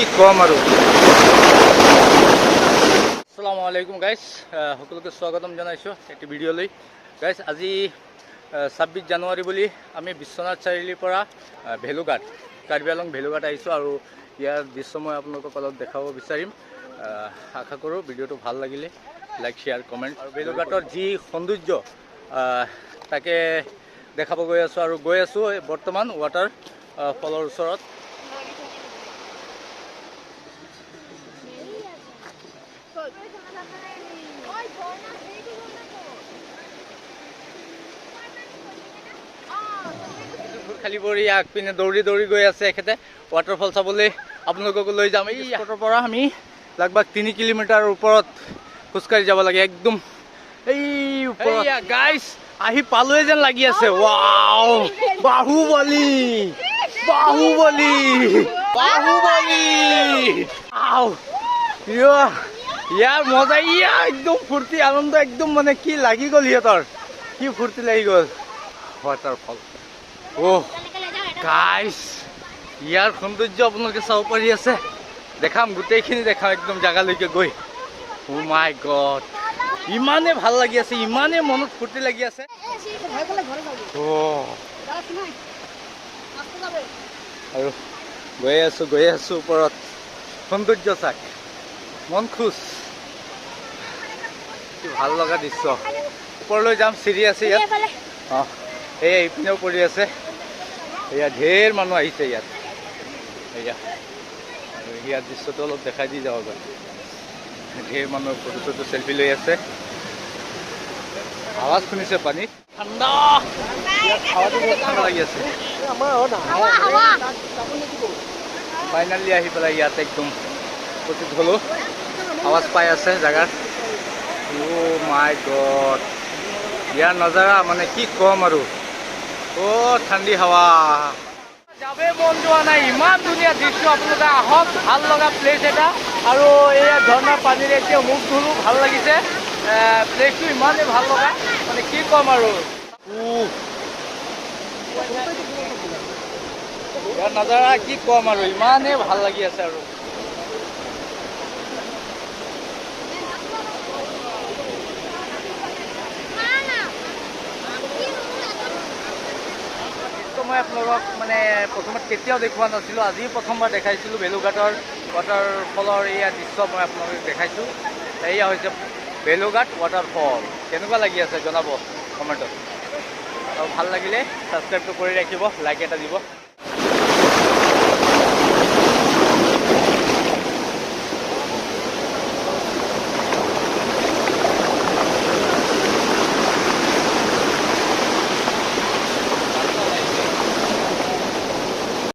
কি ক'ম আৰু। আসসালামু আলাইকুম গাইজ, সকলোকে স্বাগতম জনাইছোঁ এটি ভিডিঅ'লৈ। গাইজ, আজি 26 জানুৱাৰী বুলি আমি বিশ্বনাথ চাৰিআলিৰ পৰা ভেলুঘাট, কাৰ্বি আংলং ভেলুঘাট আহিছোঁ আৰু ইয়াৰ দৃশ্য মই আপোনালোকক অলপ দেখাব বিচাৰিম। আশা কৰোঁ ভিডিঅ'টো ভাল লাগিলে লাইক, শ্বেয়াৰ, কমেণ্ট। আৰু ভেলুঘাটৰ যি সৌন্দৰ্য তাকে দেখাব গৈ আছোঁ আৰু গৈ আছোঁ বৰ্তমান ৱাটাৰ ফলৰ ওচৰত। খালী ভৰি আগপিনে দৌৰি দৌৰি গৈ আছে এখেতে ৱাটাৰফল চাবলৈ। আপোনালোককো লৈ যাম। এই স্পটৰ পৰা আমি লগভগ 3 কিলোমিটাৰ ওপৰত খোজকাঢ়ি যাব লাগে একদম এই ওপৰত। গাইজ, আহি পালোৱে যেন লাগি আছে। ৱাও, বাহুবলী বাহুবলী বাহুবলী। আও ইয়াৰ মজা, ইয়া একদম ফূৰ্তি আনন্দ একদম, মানে কি লাগি গ'ল সিহঁতৰ, কি ফূৰ্তি লাগি গ'ল। ৱাটাৰফল, অ' গাইজ, ইয়াৰ সৌন্দৰ্য আপোনালোকে চাব পাৰি আছে। দেখাম গোটেইখিনি দেখাম একদম জাগালৈকে গৈ। অ' মাই গড, ইমানে ভাল লাগি আছে, ইমানে মনত ফূৰ্তি লাগি আছে। আৰু গৈ আছো গৈ আছো ওপৰত, সৌন্দৰ্য চাক, মন খুচ, কি ভাল লগা দৃশ্য। ওপৰলৈ যাম, চিৰি আছে ইয়াত। অঁ, এই এইপিনেও পৰি আছে। এয়া ঢেৰ মানুহ আহিছে ইয়াত। এয়া আৰু ইয়াৰ দৃশ্যটো অলপ দেখাই দি যাব পাৰি। ঢেৰ মানুহ ফটো চটো চেলফি লৈ আছে। আৱাজ শুনিছে পানী ঠাণ্ডা, ইয়াত হাৱাটো বহুত ঠাণ্ডা লাগি আছে। ফাইনেলি আহি পেলাই ইয়াত একদম উপস্থিত হ'লোঁ। আৱাজ পাই আছে জেগাৰ। অ' মাই গড, ইয়াৰ নজাৰা মানে কি ক'ম আৰু। অ' ঠাণ্ডি হাৱা, যাবে মন যোৱা নাই, ইমান ধুনীয়া দৃশ্য। আপোনালোকে আহক, ভাল লগা প্লেচ এটা। আৰু এয়া ঝৰ্ণাৰ পানীৰে এতিয়া মুখ ধুলো, ভাল লাগিছে। প্লেচটো ইমানেই ভাল লগা, মানে কি ক'ম আৰু। ইয়াৰ নজাৰা কি ক'ম আৰু, ইমানেই ভাল লাগি আছে। আৰু মই আপোনালোকক মানে প্ৰথমত কেতিয়াও দেখুওৱা নাছিলোঁ, আজি প্ৰথমবাৰ দেখাইছিলোঁ ভেলুঘাটৰ ৱাটাৰফলৰ এয়া দৃশ্য মই আপোনালোকক দেখাইছোঁ। এয়া হৈছে ভেলুঘাট ৱাটাৰফল। কেনেকুৱা লাগি আছে জনাব কমেণ্টত, আৰু ভাল লাগিলে ছাবস্ক্ৰাইবটো কৰি ৰাখিব, লাইক এটা দিব।